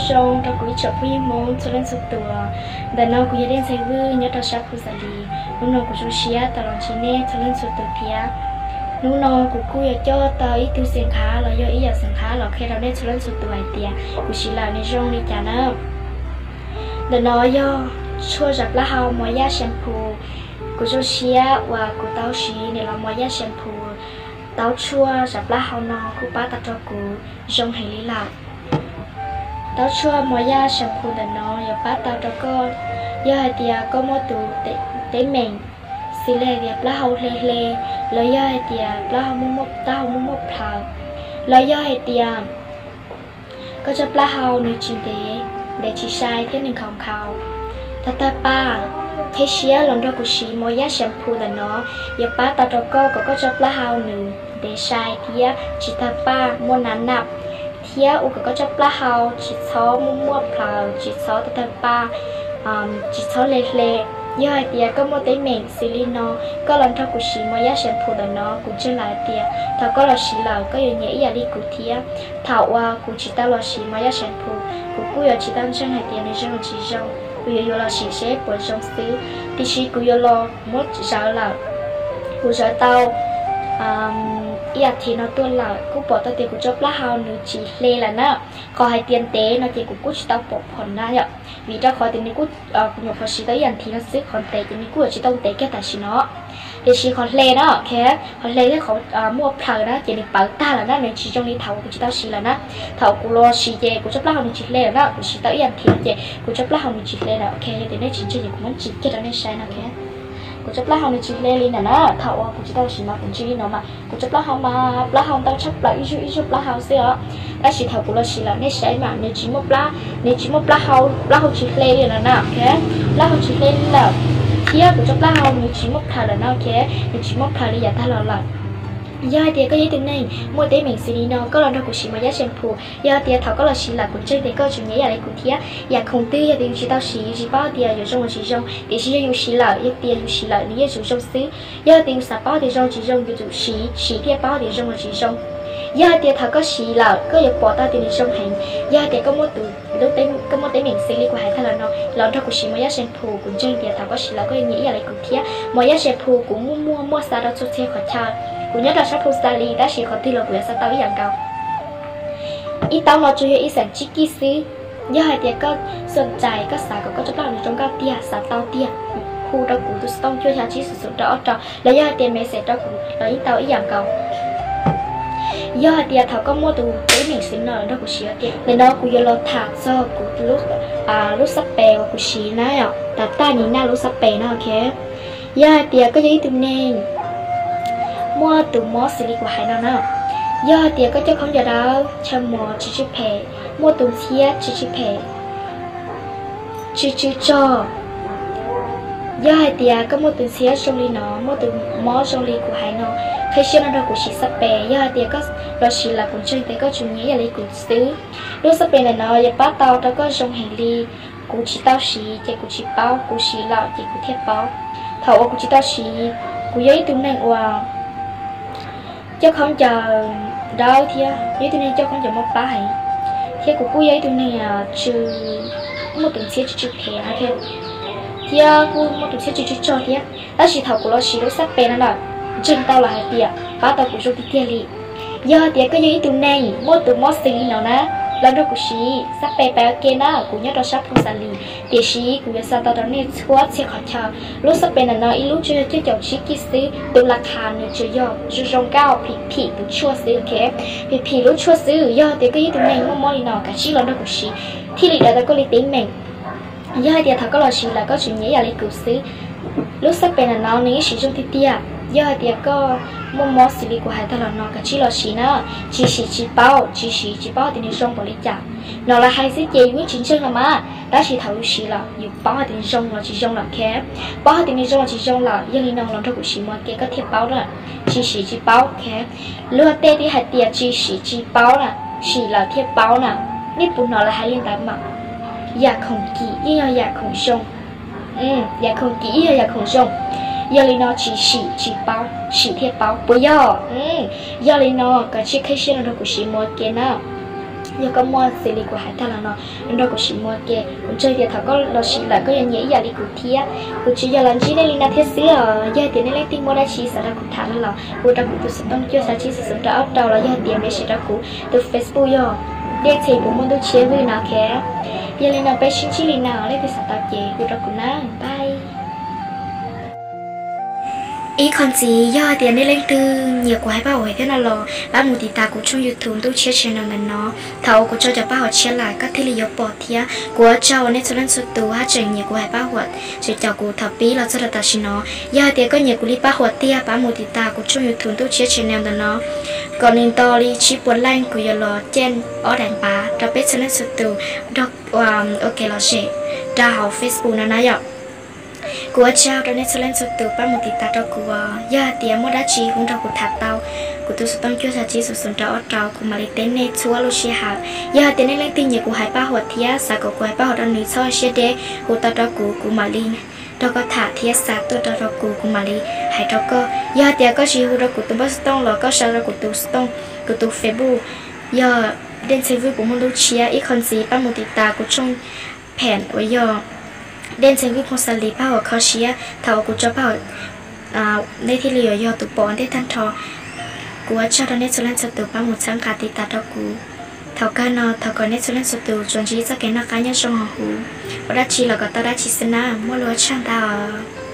Zoo rau kuv ib tsoom phooj ywg Hmoob txhua leej txhua tus. Ntawm no kuv yog Dej Ntxhais Vwj nyob rau sab Phu Xas Lis. Hnub no kuv zoo siab tau los ntsib nej txhua leej txhua tus thiab. Hnub no kuv kuj yuav coj tau ib tug xeem qhab los yog ib yam xeem qhab los qhia rau nej txhua leej txhua tus hais tias kuv siv lawm nws zoo li cas na. Ntawm no yog tshuaj zam plaub hau Mos Yaj Shampoo. Kuv zoo siab uas kuv tau siv niam laus Mos Yaj Shampoo. Taub tshuaj zam plaub hau no kuj pab tau rau kuv zoo heev li lawm. Taub tshuaj Mos Yaj Shampoo ntawm no yuav pab tau rau koj, yog hais tias koj muaj tus teeb meem xws li hais tias plaub hau hle hle, los yog hais tias plaub hau muaj muaj, plaub hau muaj muaj plhaws, los yog hais tias koj tsob plaub hau nws tsis ntev, ntev tsis sai thiab nws nkhaus nkhaus, tawg tawg paj, qhib siab los nrog kuv siv Mos Yaj Shampoo ntawm no, yuav pab tau rau koj kom koj tsob plaub hau nws ntev sai thiab tsis tawg paj muaj nav naj, thiab ua kom koj tsob plaub hau tsis txhob muaj muaj plhaws, tsis txhob tawg tawg paj, tsis txhob hle hle. Yog hais tias koj muaj teeb meem xws li no, koj los nrog kuv siv Mos Yaj Shampoo ntawm no, kuv ntseeg lawm hais tias thaum koj los siv lawm koj yuav nyiam ib yam li kuv thiab. Thaum uas kuv tsis tau los siv Mos Yaj Shampoo, kuv kuj yuav tsis tau ntseeg hais tias nws zoo los tsis zoo, kuv yuav yuav los siv seb puas zoo xwb. Tiam sis kuv yuav los muab zawv lawm, kuv zawv tau ib yam thiv no tuaj lawm, kuj pom tau tias kuv tsob plaub hau nws tsis hle lawm na. Qhov hais tias ntev no ces kuv kuj tsis tau pom phom na yom, vim rau qhov tias nws kuj, kuv nyuam qhuav siv tau ib yam thiv no xwb, qhov ntev ces nws kuj yuav tsis tau ntev kiag tam sim no. Tiam sis qhov hle na, qhov hle thiab qhov muaj plhaws na ces nws pawv tag lawm na, nws tsis zoo li thaum kuv tsis tau siv lawm na. Thaum kuv los siv ces kuv tsob plaub hau nws tsis hle lawm na, kuv siv tau ib yam thiv ces kuv tsob plaub hau nws tsis hle lawm. Ok, yog tias nej tsis ntseeg ces kuv muab ntsis kiag rau nej saib no. Kuv tsob plaub hau nws tsis hle li ntawm na, thaum uas kuv tsis tau los siv mas kuv ntsis li no mas kuv tsob plaub hau mas plaub hau ntau tshaj plaws, ib zuj ib zuj plaub hau xwb os. Tab sis thaum kuv los siv lawm nej saib mas nws tsis muaj plaub, nws tsis muaj plaub hau, plaub hau tsis hle li lawm na, ok. Plaub hau tsis hle li lawm, thiab kuv tsob plaub hau nws tsis muaj plhaws lawm na, ok. Nws tsis muaj plhaws li yav tag los lawm. Yog hais tias koj yog ib tug neeg muaj teeb meem xws li no, koj los nrog kuv siv Mos Yaj Shampoo, yog hais tias thaum koj los siv lawm kuv ntseeg tias koj tsuas nyiam ib yam li kuv thiab. Yam khoom twg yog tias yus tsis tau siv, yus tsis paub tias yuav zoo los tsis zoo, tiam sis yog yus siv lawm, yog tias yus siv lawm nws yeej yuav zoo xwb. Yog hais tias yus xav paub tias zoo tsis zoo, yus tsum siv, siv thiaj paub tias zoo los tsis zoo. Yog hais tias thaum koj siv lawm koj yuav pom tau tias nws zoo heev. Yog hais tias koj muaj tus, koj muaj teeb meem xws li kuv hais tag los no, los nrog kuv siv Mos Yaj Shampoo, kuv ntseeg tias thaum koj siv lawm koj yuav nyiam ib yam li kuv thiab. Mos Yaj Shampoo kuv muaj muaj muaj xa rau txhua txhia qhov chaw. Kuv nyob rau sab Phu Xas Lis tab sis qhov twg los kuv yuav xa tau ib yam nkaus. Ib taub no tsuas yog ib xeem tsib kij xwb. Yog hais tias koj xom ncais, koj xav kom koj tsob plaub hau nws zoo nkauj tiag, xav tau tiag, hu rau kuv tus xov tooj cuaj xya tsib xoom xoom rau ob rau, los yog hais tias message rau kuv los yeej tau ib yam nkaus. Yog hais tias thaum koj muaj tus teeb meem xws no los nrog kuv siv tiag. Ntawm no kuv yuav los tham txog kuv lub xab pes uas kuv siv na yom, tas taj ni naj lub xab pes no, ok. Yog hais tias koj yog ib tug neeg muaj tus mob xws li kuv hais no na, yog hais tias koj coj khaub ncaws dawb, chaw mos tsw tsw phem, muaj tus ntxhiab tsw tsw phem, tsw tsw tsog, yog hais tias koj muaj tus ntxhiab zoo li no, muaj tus mob zoo li kuv hais no, qhib siab no nrog kuv siv xab pes. Yog hais tias koj los siv lawm kuv ntseeg tias koj tsuas nyiam ib yam li kuv xwb. Lub xab pes ntawm no yuav pab tau rau koj zoo heev li. Kuv tsis tau siv ces kuv tsis paub, kuv siv lawm ces kuv thiaj paub. Thaum uas kuv tsis tau siv, kuv yog ib tug neeg uas coj khaub ncaws dawb thiab yog ib tug neeg coj khaub ncaws mob plab heev, thiab kuv kuj yog ib tug neeg tsw, muaj tus ntxhiab tsw tsw phem no thiab, thiab kuj muaj tus ntxhiab tsw tsw tsog thiab. Tab sis thaum kuv los siv lub xab pes no lawm, ntseeg tau lawm hais tias pab tau kuv zoo tiag tiag li. Yog hais tias koj yog ib tug neeg muaj tus mob xws li no na, los nrog kuv siv xab pes pais ua ke na, kuv nyob rau sab Phu Xas Lis, tiam sis kuv yuav xa tau rau nej txhua txhia qhov chaw. Lub xab pes ntawm no ib lub tsuas yog cuaj caum tsib kij xwb, tus la khas nws tsuas yog zoo zoo nkauj, phim phim tus tshuaj xwb, ok. Phim phim lub tshuaj xwb, yog tias koj yog ib tug neeg muaj mob li no kav tsij los nrog kuv siv, thiaj li daws tau koj li teeb meem. Yog hais tias thaum koj los siv lawm koj tsuas nyiam ib yam li kuv xwb, lub xab pes ntawm no nws yeej siv zoo tiag tiag. Yog hais tias koj muaj mob xws li kuv hais tag los no kav tsij los siv na, tsis siv tsis paub, tsis siv tsis paub tias nws zoo npaum li cas. Hnov lawv hais xwb ces yus yeej tsis ntseeg los mas, tab sis thaum yus siv lawm yus paub hais tias nws zoo los tsis zoo lawm, ok. Paub hais tias nws zoo los tsis zoo lawm, yog li no los nrog kuv siv mus ua ke koj thiaj paub na, tsis siv tsis paub, ok. Luag tej twb hais tias tsis siv tsis paub na, siv lawm thiaj paub na. Nej puas hnov lawv hais li ntawd mas? Yam khoom kim yeej yog yam khoom zoo, yam khoom kim yeej yog yam khoom zoo. Yog li no tsis siv tsis paub, siv thiaj paub, puas yog? Yog li no kav tsij qhib siab los nrog kuv siv mus ua ke na. Yog koj muaj xws li kuv hais tag los no, nrog kuv sim muag ke. Kuv ntseeg tias thaum koj los sim lawm koj yuav nyiam ib yam li kuv thiab. Kuv tsuas yog los ntsib nej li no thiab xwb os. Yog hais tias nej leej twg muaj dab tsi xav rau kuv tham no los hu rau kuv tus xov tooj cuaj xya tsib xoom xoom rau ob rau los yog hais tias message rau kuv tus Facebook yog Dej Ntxhee Puv Muaj Ntuj Tshiab Vwj no thiab. Yog li no peb sib ntsib li no, leej twg xav tau ces hu rau kuv na. Bye. Ib qho ntxiv, yog hais tias nej leej twg nyiam kuv hais paj huam thiab no los pab mus tiv tas kuv tshooj YouTube Ntuj Tshiab Channel ntawm no. Thaum uas kuv tso cov paj huam tshiab lawm koj thiaj li yuav pom thiab. Kuv ua tsaug nej txhua leej txhua tus haj tseem nyiam kuv hais paj huam, tseem caum kuv thaum pib los txog rau tam sim no. Yog hais tias koj nyiam kuv li paj huam tiag, pab mus tiv tas kuv tshooj YouTube Ntuj Tshiab Channel ntawm no. Kom nws nto li tsib puas leej kuv yuav los caij ob daim npav rau peb txhua leej txhua tus nrog ua kev lom zem rau hauv Facebook no na yom. Kuv ua tsaug rau nej txhua leej txhua tus pab mus tiv tas rau kuv os. Yog hais tias muaj dab tsi hu nrog kuv tham tau, kuv tus xov tooj cuaj xya tsib xoom xoom rau ob rau kuv mam li teb nej txhua lub sij hawm. Yog hais tias nej leej twg nyiam kuv hais paj huam thiab xav kom kuv hais paj huam rau nws txhob siab deb, hu tau rau kuv, kuv mam li nrog koj tham thiab xa tuaj rau rau kuv, kuv mam li hais rau koj. Yog hais tias koj tsis hu rau kuv tus npawb xov tooj los koj sau rau kuv tus xov tooj, kuv tus Facebook yog Dej Ntxhee Vwj Puv Muaj Ntuj Tshiab. Ib qho ntxiv pab mus tiv tas kuv tshooj phem uas yog Dej Ntxhee Vwj Phooj Xas Lis paj huam kho siab. Thaum uas kuv tso paj huam, nej thiaj li yuav yog tus pom ntej tag nrho. Kuv ua tsaug rau nej txhua leej txhua tus pab mus txhawb nqa tiv tas rau kuv. Thaum kawg no thov kom nej txhua leej txhua tus tsuas ntsib txoj kev noj qab nyob zoo hauv huv, ua dab tsi los kom tau dab tsi xwb na. Muaj lus ua tsaug ntau os.